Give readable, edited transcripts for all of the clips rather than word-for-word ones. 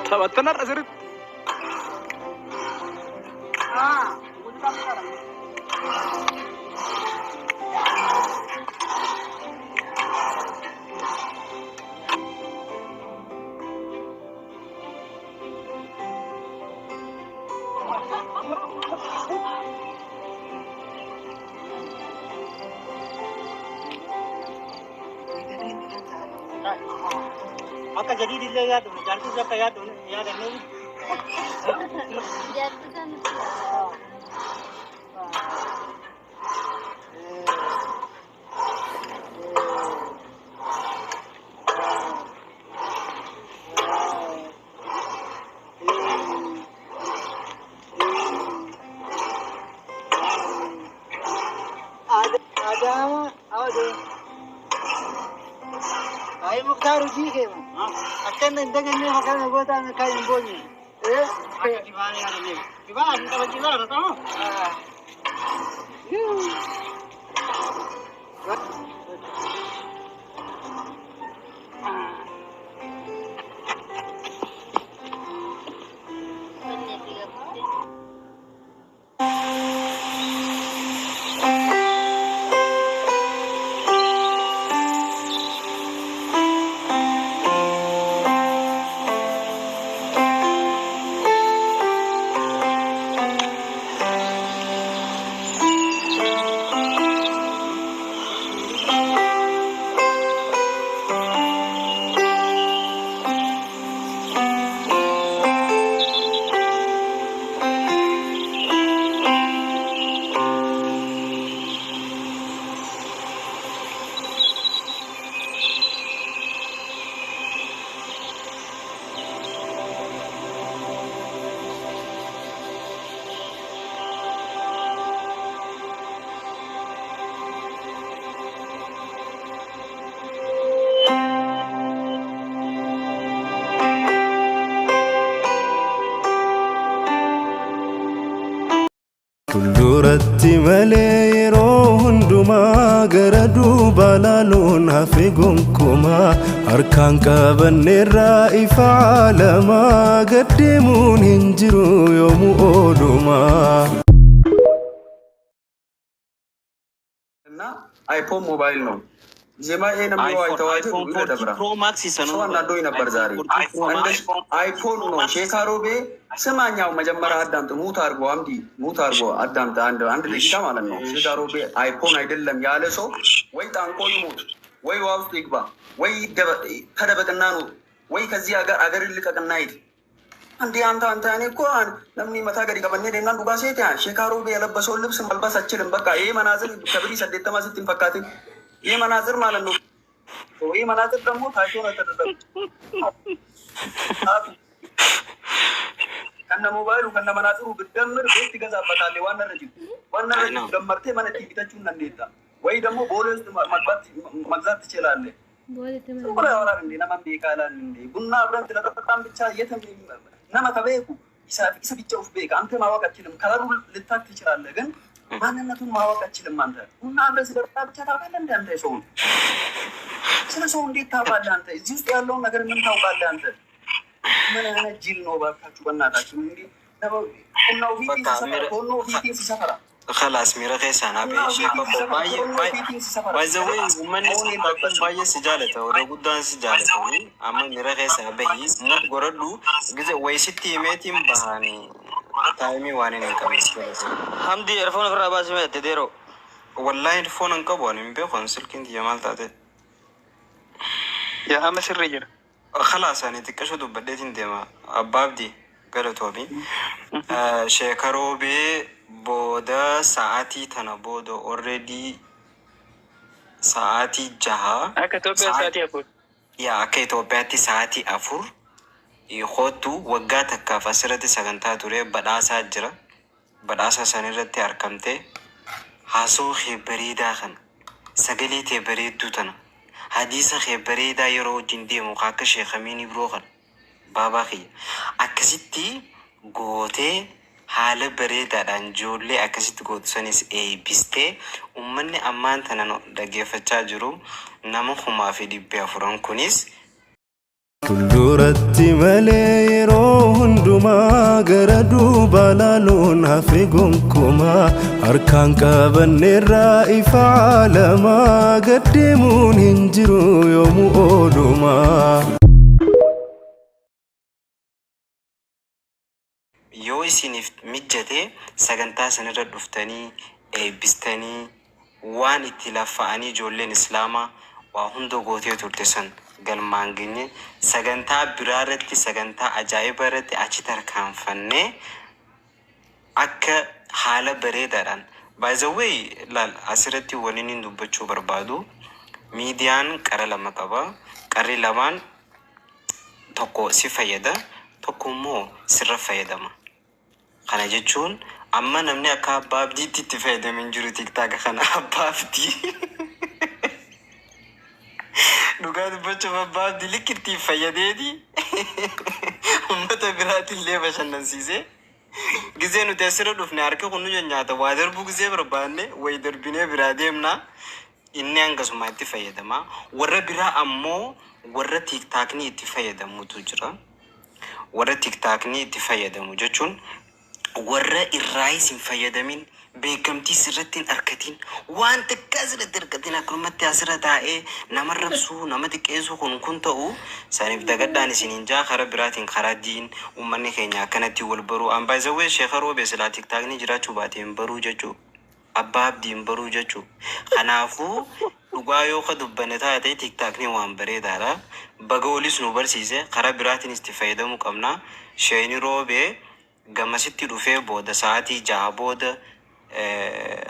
Taphattan har'a sirriitti. Akka jadiidillee yaaddu jaartis akka yaaddu yaadannee. Adaama awade. Ay Muktaar hojii kee moo? Akka inni hin dagannee maqaan goota kan hin boonye. Akka dibaanee yaadannee. Dibaa hin qabachiisaa irra ta'u. Fuulduratti malee yeroo hundumaa gara duuba laaluun hafe gonkumaa harkaan qabanneerraa ifa caalamaa gaddeemuun hin jiru yoomuu oolumaa. እና አይፎን ሞባይል ነው። ዜማ ይሄ ነው የሚለው አይፎን አይተዋጀ አይፎን ይለ 14 ደብራ ፕሮ ማክስ ሰው ይሰኑ አናዶኝ ነበር አይፎን ዛሬ 14 ፕሮ እንደ ማክስ አይፎን ነው ሼካሮቤ ስማኛው መጀመሪያ አዳምጥ። ሙት አድርጎ አምዲ ሙት አድርጎ አዳምጥ። አንድ አንድ እሺ ደቂቃ ማለት ነው። እሺ ሼካሮቤ አይፎን አይደለም ያለ ሰው ወይ ጣንቆ ይሙት፣ ወይ ውሃ ውስጥ ይግባ፣ ወይ ተደበቅና ኑር፣ ወይ ከዚህ ሀገር አገር ልቀቅና ሂድ። እንዲህ አንተ አንተ እኔ እኮ ለምን መታ ገዲ ቀበኔ ደና ዱጋ ሴት ያ ሼካሮቤ የለበሰውን ልብስ መልበስ አችልም። በቃ ይሄ መናዝር ከብሪ ሰዴተማ ስትን ፈካትን ይሄ መናዝር ማለት ነው። ይሄ መናዝር ደግሞ ታይቶ ነው የተደረገው። ከነ ሞባይሉ ከነ መናጽሩ ብትደምር ቤት ትገዛበታለህ። ዋና ረጅም ዋና አይ ረጅም ነው ደመርቴ ማለት ቢተቹ እንዴታ ወይ ደግሞ ቦሌ ውስጥ መግባት መግዛት ትችላለህ። ዝም ብሎ ያወራል እንዴ ነማ ቤካላን እንዴ ቡና አብረን ስለጠጣን ብቻ የትም ነማ ከቤኩ isa ብቻ ውፍ ቤክ አንተ ማወቅ አችልም። ከለሩ ልታክ ትችላለህ፣ ግን ማንነቱን ማወቅ አችልም። አንተ ቡና አብረን ስለጠጣ ብቻ ታውቃለህ እንዴ? አንተ ሰውን ስለ ሰው እንዴት ታውቃለህ? አንተ እዚህ ውስጥ ያለውን ነገር ምን ታውቃለህ አንተ? ምን አይነት ጅል ነው ባካችሁ፣ በእናታችሁ እንዲህ ቡናው ፊቲን በቃ ሲሰፈራ ሚረ ቶኖ ፊቲን ሲሰፈራ خلاص mira keessaan hafe ቡናው sheeka ፊቲን koo ሲሰፈራ baay'ee ቶኖ baay'ee ፊቲን ሲሰፈራ by the way uummanni መሆን kun የለበትም። baay'ee si jaalata warra guddaan si jaalatanii amma mira keessaa bahi mut godhadhu gize wayisitti himeetiin bahanii taayimii waan hin qabne Hamdi erfoon ofirraa baasii mee dedeeroo. wallahi foon hin qabu ani hin beeku ani silkiin tiyya maal taate Yaa amma sirrii jira. خلاص ani xiqqasho dubbadheetiin deema abbaabdi galatoomi sheekaroobee booda sa'aatii tana booda already sa'aatii 6 Akka Itoophiyaa sa'aatii 4. Yaa akka Itoophiyaatti sa'aatii 4 kootu waggaa takkaaf asirratti sagantaa ture badhaasaa jira. Badhaasa san irratti argamtee haasoo kee bareedaa kana sagalee tee bareedduu tana hadiisa kee bareedaa yeroo wajjin deemu ka akka sheekamiin ibroo kana baabaa kiyya akkasitti gootee Haala bareedaadhaan ijoollee akkasitti gootu sanis eebbistee, uummanni ammaan tana nu dhaggeeffachaa jiru nama 4,400 kunis Fuulduratti malee yeroo hundumaa gara duuba laaluun hafe gonkumaa. Harkaan qabanneerraa ifa caalamaa, gaddeemuun hin jiru yoomuu oolumaa. Yoo isiniif mijjate sagantaa sanirra dhuftanii eebbistanii, waan itti laffa'anii ijoolleen islaamaa waa hunda gootee turte san galmaan geenye, sagantaa biraa irratti, sagantaa ajaa'iba irratti achi tarkaanfannee akka haala bareedaadhaan. By the way, laal, asirratti wanni inni dubbachuu barbaadu, miidiyaan qara lama qaba. Qarri lamaan tokko si fayyada, tokko immoo sirra fayyadama. Kana jechuun amma namni akka abbaa abdiitti itti fayyadame hin jiru. TikTok kana abbaa abdii, dhugaa dubbachuuf, abbaa abdii likki ittiin fayyadeeti ummata biraatillee bashannansiisee. Gizee nuti asirra dhufne harki kun nu nyaata, waa darbuu gizee barbaanne wayi darbinee biraa deemna. Inni hangasuma itti fayyadama. Warra biraa ammoo warra TikTokni itti fayyadamutu jira. Warra TikTokni itti fayyadamu jechuun warra irraayis hin fayyadamin, beekamtii sirratti hin argatin, waan xiqqaa sirratti argatin, akkanumatti asirra taa'ee nama rabsuu, nama xiqqeessuu, kun ta'u saniif dagadhaan isiniin jaa. Karaa biraatiin karaa diin uummanni keenya akkanatti wal baruu ambaayizawwee sheeka Roobee silaa TikTokni jiraachuu baate hin baruu jechuu, abbaa abdii hin baruu jechuu. Kanaafuu dhugaa yoo ka dubbanne taate, TikTokni waan bareedaadha. Baga olis nu barsiise. Karaa biraatiin itti fayyadamuu qabna. Sheeni Roobee gamasitti dhufee booda sa'aatii 6 booda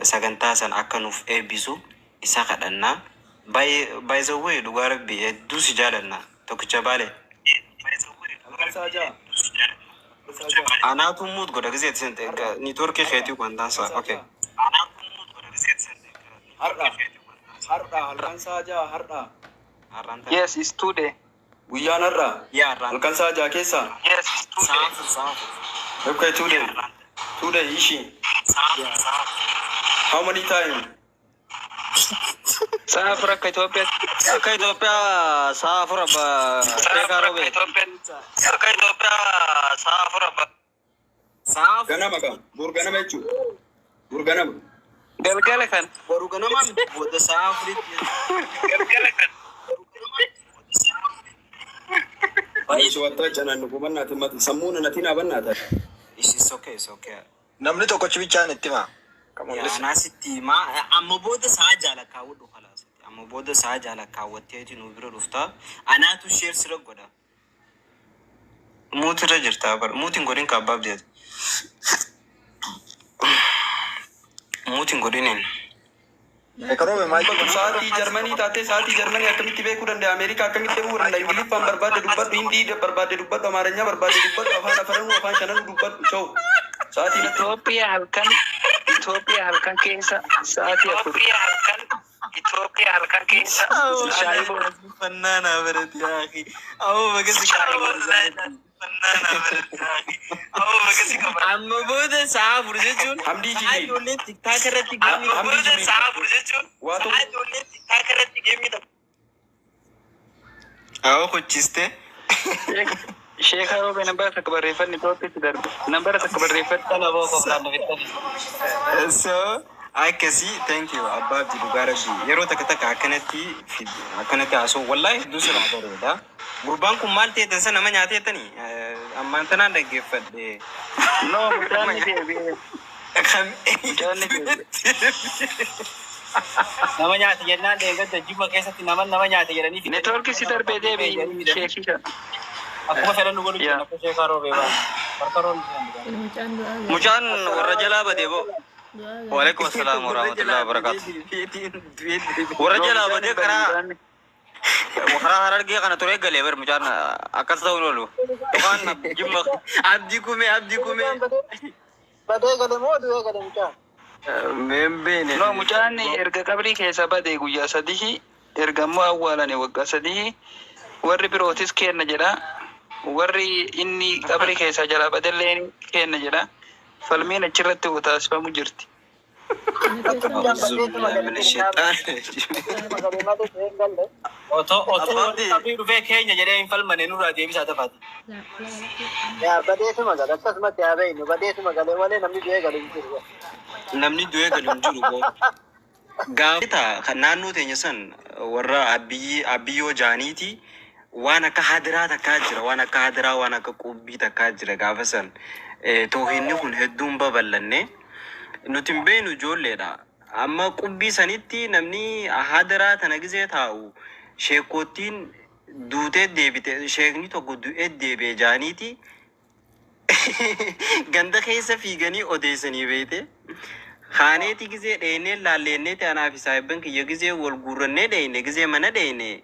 sagantaa san akka nuuf eebbisu isa kadhannaa. By the way, dhugaa rabbi hedduu si jaalanna, tokkicha baale. Halkan. Anaatu mute godha gizeeti networkii keetii wantaansa. Okay. Har'a halkan sa'a 6 har'a. Har'aan tana. Yes, it's today. Guyyaan har'a. Yaa, har'aan. Halkan sa'a 6 keessa. Yes, it's today. Sa'a 4, sa'a 4. Okay, today. Today, ishi. How many time? 4:00 akka Itoophiyaatti. Akka Itoophiyaa sa'a 4, abbaa Sa'a Sheekaa 4 akka Roobee. Itoophiyaatti. Akka Itoophiyaa sa'a 4, abbaa. 4:00. Ganama ka. Bor ganama jechuudha. Bor ganama. Galgala kan. Boru ganamaa miti, booda sa'a 4tti. Galgala kan. Baay'ee wattaa janaan nu gubannaati mati sammuun natiin abannaata. It's okay, it's okay. Namni tokkochi bichaan itti himaa. Come on, Yaa, listen. anaa sitti himaa. Amma booda sa'a 6 lakkaawwadhu, khalaas. Amma booda sa'a 6 lakkaawwatteeti nu bira dhufta. Anaatu share sira godha. Mute irra jirta bar. Mute hin godhin ka abbaaf jeeti. Mute hin godhiniin. Sheekaa Roobee maal Dubbadhu, sa'aatii Jarmanii taatee sa'aatii Jarmanii akkamitti beekuu danda'a? Ameerikaa akkamitti beekuu danda'a? Ingiliffaan barbaadde dubbadhu, Hindii barbaadde dubbadhu, Amaaranyaa barbaadde dubbadhu, afaan afaranuu afaan shananuu dubbadhu. Choo. Sa'aatii natti. Itoophiyaa halkan keessa sa'aatii 4. Itoophiyaa halkan keessa shaayii booda. Fannaanaa barate yaa akhi. Awoo baga si Amma booda sa'a 4 jechuun Hamdii sa'a Jibii. ijoolleen TikTok irratti game Hamdii Jibii. Waa tokko. Awoo kochiste. Sheekaa Roobee, nambara takka barreeffadhu, Itoophiyaatti darbe. Nambara takka barreeffadhu. Kana boo koflaan dhufittani. So akkasii, thank you abbaa abdii, dhugaa rabbii yeroo takka takka akkanatti akkanatti haasa'u wallaahi hedduu sirraa bareeda. Gurbaan kun maal ta'e tansa nama nyaateetani ammaan tanaan dhaggeeffadhe. No, mucaan ni deebi'e. Kam Mucaan ni deebi'e. Nama nyaate jennaan deeggadda jimma keessatti nama nyaate jedhanii fidanii. Networkii si darbee deebi'i sheekii kana. Akkuma fedhan nu godhu Yaa. jiran akka Sheekaa Roobee baan. Harka roon Mucaan du'aa gaafate. Mucaan warra jalaa badee boo. Du'aa gaafate. Waalaikum assalam warahmatullahi wabarakatuh. Warra No, jalaa mucaan badee hin badne karaa mucaan. karaa Harargee kana ture galee bar mucaan akkas ta'uun oolu. Yookaan jimma Abdii kumee, abdii kumee. Badee gale moo du'ee gale mucaan? Membeene. No, mucaan erga qabrii keessa badee guyyaa 3, erga immoo awwaalane waggaa 3, warri birootis kenna jedha. Warri inni qabrii keessa jalaa badellee kenna jedha. Falmiin achirratti taasifamu jirti. أعوذ بالله من الشيطان الرجيم. Otoo warri qabrii dhufee keenya jedhee hin falmane nurraa deebisaa tafaati. Yaa badeetuma gala akkasumatti haa beeknu badeetuma galee malee namni du'ee galu hin jiru. Namni du'ee galu hin jiru boo. Gaafa kan naannoo teenya san warra abbiyyii abbiyyoo jaaniiti waan akka hadiraa takkaa jira, waan akka hadiraa, waan akka qubbii takkaa jira. Gaafa san toohinni kun hedduun babal'anne nuti hin beeknu, ijoolleedha. Amma qubbii sanitti namni hadiraa tana gizee taa'u sheekottiin duutee deebite, sheekni tokko du'ee deebi'e jaaniiti ganda keessa fiiganii odeessanii beeyte. Kaaneeti gizee dheenee laalleenneeti anaaf saahibban kiyya gizee wal guurrannee dheeyne, gizee mana dheeyne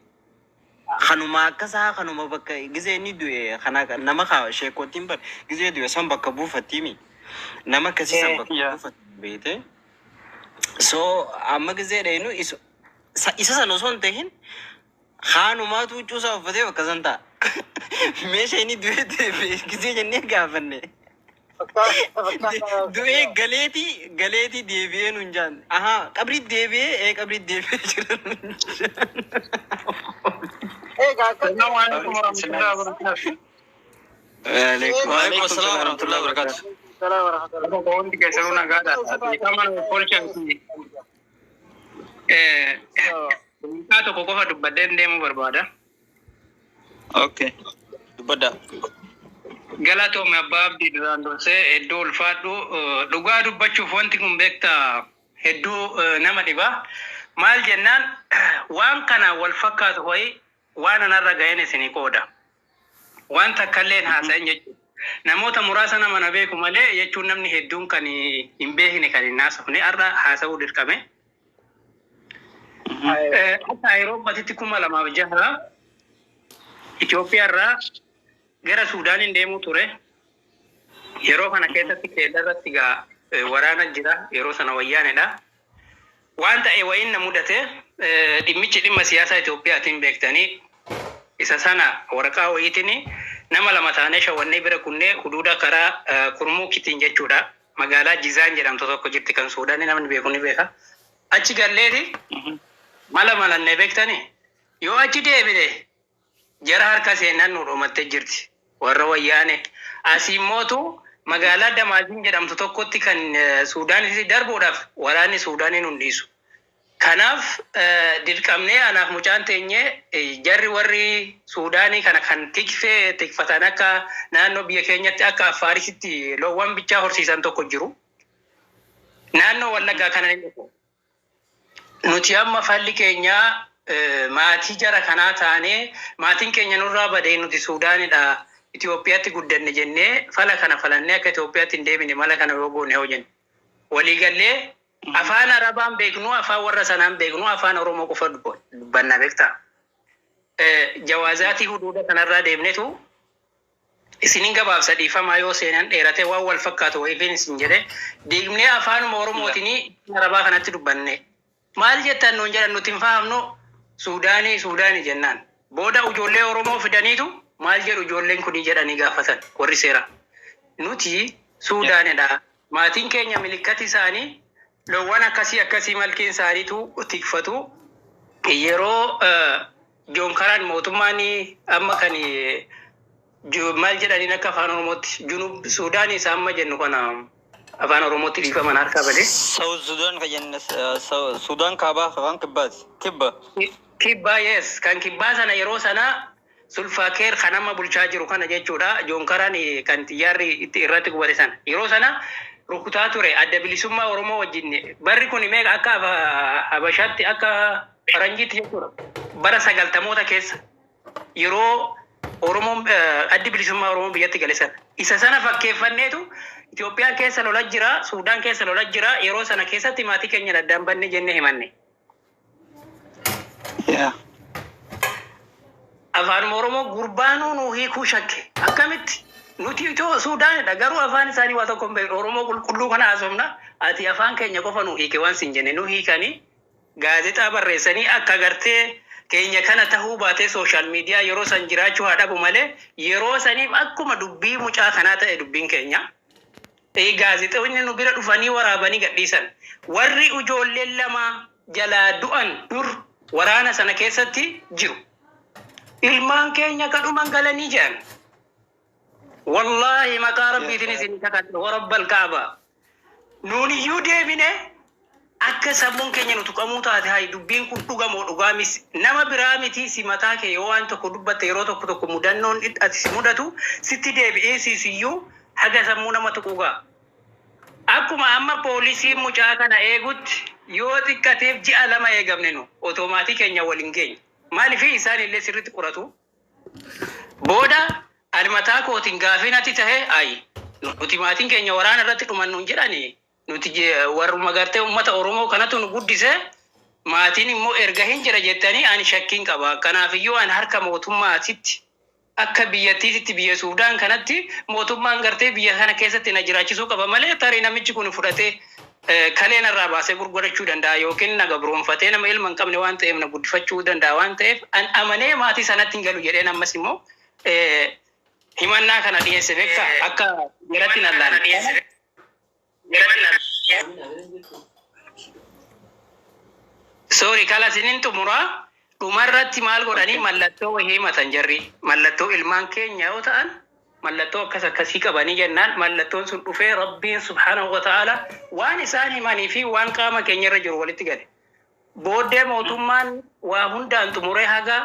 kanuma akkasaa kanuma bakka gizee inni du'e kana nama ka sheekottiin bar gizee du'e san bakka buufattiimi nama akkasii san bakka buufatti beeyte. So amma gizee dheeynu isa san osoo hin tahin kaanumaatu huccuu isaa uffatee bakka san ta'a. Meeshaa inni du'ee deebi'e gizee jennee gaafanne. Du'ee galeeti deebi'ee nun jaan. Ahaa, qabrii deebi'ee, ee, qabrii deebi'ee jira nun jaan. Egaa akka السلام عليكم ورحمة الله وبركاته. وعليكم السلام ورحمة الله وبركاته. Salaam warahmatullahi. Hundi keessanuu nagaadha. Dhiifama olchaati. Mucaa tokko qofa dubbadheen deemuu barbaada. Okay. Dubbaddaa. Galatoome abbaa abdii, duraan dursee hedduu ulfaadhu. Dhugaa dubbachuuf wanti kun beektaa hedduu nama dhiba. Maal jennaan, waan kana wal fakkaatu ho'i waan anarra ga'een isinii qooda. Waan takka illee hin haasa'in jechuudha. Namoota muraasa nama na beeku malee jechuun namni hedduun kan hin beekne kan hin haasofne har'a haasa'uu dirqame. Akka Ayirooppatitti 2006 Itoophiyaa irraa gara Suudaaniin deemuu ture. Yeroo kana keessatti keella irratti gaa waraana jira. Yeroo sana wayyaanedha. Waan ta'e wayiin na mudate, dhimmichi dhimma siyaasaa Itoophiyaatiin beektanii isa sana waraqaa wayiitiin nama lama taanee shawwannee bira kunnee huduuda karaa Kurmuukitiin jechuudha. Magaalaa Jizaan jedhamtu tokko jirti kan Suudaanii, namni beeku ni beeka. Achi galleeti mala malannee beektanii yoo achi deebine jara harka seenaan nu dhumattee jirti. Warra wayyaane. Asii mootu magaalaa Damaaziin jedhamtu tokkotti kan Suudaanitti darbuudhaaf waraanni Suudaanii nu dhiisu. Kanaaf dirqamnee anaaf mucaan teenyee, jarri warri Suudaanii kana kan tikfee tikfatan akka naannoo biyya keenyatti akka Affaarisitti loowwan bichaa horsiisan tokko jiru. Naannoo Wallaggaa kana ni dhufu. Nuti amma falli keenyaa maatii jara kanaa taanee maatiin keenya nurraa badee nuti Suudaanidha. Itoophiyaatti guddanne jennee fala kana falannee akka Itoophiyaatti hin deebine mala kana yoo goone hoo jenne. Waliigallee afaan Arabaan beeknu, afaan warra sanaan beeknu, afaan Oromoo qofa dubbannaa beektaa. Jawaazaatii huduuda kanarraa deemnetu isinin gabaabsa, dhiifamaa yoo seenan dheerate, waan wal fakkaatu wayiifin isin jedhe, deemnee afaanuma Oromootiin Arabaa kanatti dubbanne. Maal jettan nuun jedhan, nuti hin fahamnu, Suudaanii Suudaanii jennaan. Booda ijoollee Oromoo fidaniitu maal jedhu ijoolleen kunii jedhanii gaafatan warri seera. Nuti Suudaanidha. Maatiin keenya milikkati isaanii loowwan akkasii akkasii malkiin isaaniitu tikfatu. Yeroo joonkaraan mootummaan amma kan maal jedhaniin akka afaan Oromootti junub Suudaanii isa amma jennu kana afaan Oromootti dhiifaman harkaa badee. South Sudan kan jenne Sudaan kaabaa kan kibbaati. Kibba. Kibbaa, yes, kan kibbaa sana yeroo sana Sulfaakeer kan amma bulchaa jiru kana jechuudha. Joonkaraan kan xiyyaarri itti irratti gubate sana. Yeroo sana rukutaa ture adda bilisummaa Oromoo wajjin. Barri kun meeqa akka Habashaatti, akka Faranjiitti jechuudha. Bara 90moota keessa yeroo Oromoon addi bilisummaa Oromoo biyyatti gale sana. Isa sana fakkeeffanneetu Itoophiyaan keessa lola jira, Suudaan keessa lola jira. Yeroo sana keessatti maatii keenya addaan banne jennee himanne. Afaan Oromoo gurbaanuu nu hiikuu shakke. Akkamitti? Nuti itoo Suudaanidha. Garuu afaan isaanii waa tokko hin beeknu. Oromoo qulqulluu kana haasofna. Ati afaan keenya qofa nu hiike waan sin jenne nu hiikanii gaazexaa barreessanii akka gartee keenya kana tahuu baatee social media yeroo san jiraachuu haa dhabu malee yeroo saniif akkuma dubbii mucaa kanaa ta'e dubbiin keenya. Gaazexoonni nu bira dhufanii waraabanii gadhiisan. Warri ijoolleen lama jalaa du'an dur waraana sana keessatti jiru. Ilmaan keenya kadhuman galanii jedhan. Wallaahi maqaa rabbiitiin isin kakadhe warabbal kaaba. Nuun iyyuu deebine akka sammuun keenya nu tuqamuu taate, hayi, dubbiin kun dhugamoo dhugaa mis nama biraa miti, si mataa kee yoo waan tokko dubbatte, yeroo tokko tokko mudannoon ati si mudatu sitti deebi'ee siisiyyuu haga sammuu nama tuquu ga'a. Akkuma amma poolisiin mucaa kana eegutti yoo xiqqateef ji'a 2 eegamne, nu otoo maatii keenya waliin geenye. Maaliif isaan illee sirriitti qoratu. Booda ani mataa kootiin gaafii natti tahe, ayi, nuti maatiin keenya waraana irratti dhumannu hin jedhani, nuti warruma gartee uummata Oromoo kanatu nu guddise, maatiin immoo erga hin jira jettanii ani shakkiin qaba. Kanaafiyyuu ani harka mootummaatitti akka biyyattiititti biyya Suudaan kanatti mootummaan gartee biyya kana keessatti na jiraachisuu qaba malee, tarii namichi kun fudhatee kalee narraa baasee gurgurachuu danda'a yookiin na gabroonfatee nama ilma hin qabne waan ta'eef na guddifachuu danda'a waan ta'eef, an amanee maatii sanatti hin galu jedheen ammas immoo himannaa kana dhiyeesse beektaa, akka jalatti hin allaanne. Sorry, kala isinin xumuraa. Dhumarratti maal godhanii, mallattoo wayii himatan jarri. Mallattoo ilmaan keenya yoo ta'an mallattoo akkas akkasii qabanii jennaan, mallattoon sun dhufee Rabbiin subhaanahu wa ta'ala waan isaan himanii fi waan qaama keenya irra jiru walitti gale. Booddee mootummaan waa hundaan xumuree haga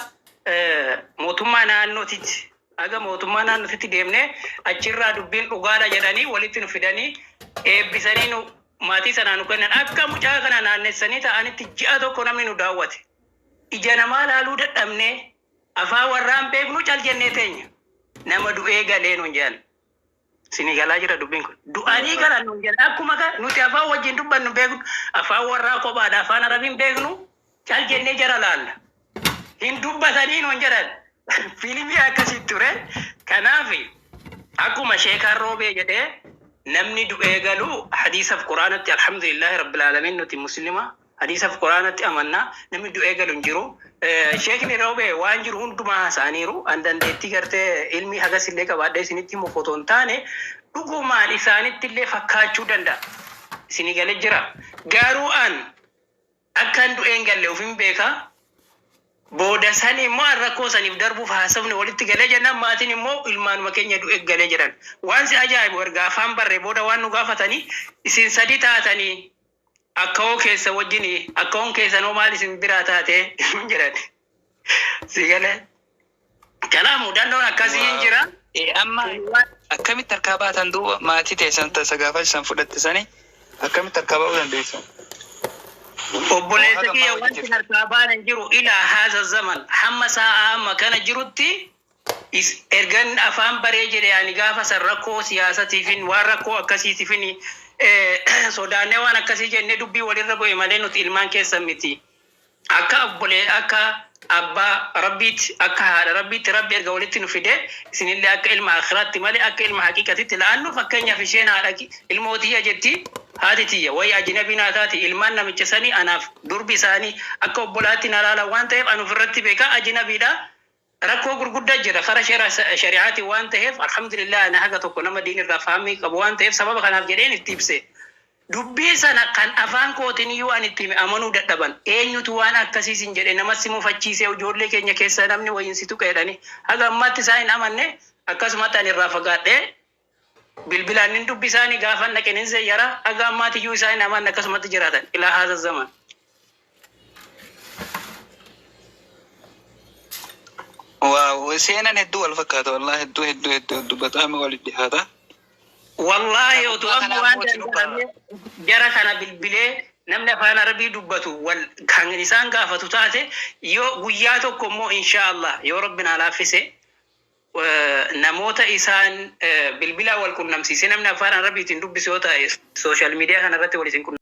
mootummaa naannootitti deemnee achirraa dubbiin dhugaadha jedhanii walitti nu fidanii eebbisanii nu maatii sanaa nu kennan. Akka mucaa kana naannessanii ta'anitti ji'a 1 namni nu daawwate. Ija namaa laaluu dadhabnee, afaan warraan beeknu cal jennee teenya. Nama du'ee galee nuun jedhan. Isinii galaa jira dubbiin kun. Du'anii galan nuun jedhan. Akkuma kan nuti afaan wajjin dubbannu beeknu, afaan warraa kophaadha, afaan Arabiin beeknu, cal jennee jara laalla. Hin dubbatanii nuun jedhan. Fiilmii akkasii ture. Kanaaf akkuma sheekaan roobee jedhee, namni du'ee galu hadiisaf quraanatti, alhamdulillahi rabbil alamin, nuti muslima, hadiisaf quraanatti amannaa, namni du'ee galu hin jiru. Sheekni roobee waan jiru hundumaa haasa'aniiru. An dandeettii gartee ilmi hagas illee qabaadhee isinitti himuuf otoo hin taane, dhugumaan isaanitti illee fakkaachuu danda'a. Isinii galee jira. Garuu an akkan du'een galle ofin beekaa. Booda sani immoo an rakkoo saniif darbuuf haasofni walitti galee jennaan, maatiin immoo ilmaanuma keenya du'e galee jedhan. Waan si ajaa'ibu, erga afaan barree booda waan nu gaafatanii, isin sadi taatanii akkawoo keessa wajjin, akkawoon keessan hoo maal isin biraa taate jedhan. Si galee. Kanaaf mudannoon akkasii hin jira. Amma akkamitti harkaa baatan duuba? Maatii teessan tasa gaafa isan fudhatte sani akkamitti harkaa ba'uu dandeessan? Obboleessa Haga kiyya, ammaa wanti wajjin harkaa baanan jiru ilaa haza zaman, hamma sa'a amma kana jirutti ergan afaan baree jedhe, ani gaafa san rakkoo siyaasatiifin waan rakkoo akkasiitifin sodaannee waan akkasii jennee dubbii walirra bu'e malee, nuti ilmaan keessan miti. Akka obbolee, akka abbaa rabbiitti, akka haadha rabbiitti, rabbi erga walitti nu fide, isinillee akka ilma akhiraatti malee akka ilma haqiiqatitti la'annu. Fakkeenyaaf isheen haadha ilmoo tiyya jetti, haati tiyya wayi ajnabii naa taati, ilmaan namicha sanii anaaf durbi isaanii akka obbolaatti na laalan waan ta'eef, ani ofirratti beekaa ajnabiidha. Rakkoo gurguddaa jira kara shari'aatiin waan ta'eef, alhamdulillah, ani haga tokko nama diin irraa fahamii qabu waan ta'eef, sababa kanaaf jedheen itti ibse. Dubbii sana kan afaan kootiin iyyuu ani itti hime amanuu dadhaban. Eenyutu waan akkasii sin jedhe, namas si mufachiise, ijoollee keenya keessa namni wayiin si tuqe jedhani. Haga ammaatti isaan hin amanne. Akkasumatti ani irraa fagaadhee bilbilaan nin dubbisaani, gaafa dhaqe nin zeeyyara, haga ammaatti iyyuu isaan hin amanne, akkasumatti jiraatan ilaa haza zaman. Waaw, seenaan hedduu wal fakkaata, wallahi, hedduu hedduu hedduu hedduu bataama walitti dhiyaata. Wallahi otoo Kana amma waan ammoo dhugaa. danda'ame jara kana bilbilee namni afaan Arabii dubbatu wal kan isaan gaafatu taate, yoo guyyaa tokko immoo insha Allah yoo Rabbi naa laaffise, namoota isaan bilbilaa wal qunnamsiisee namni afaan Arabiitiin dubbisu yoo ta'e, social media kana irratti wal isin qunnamsiisa.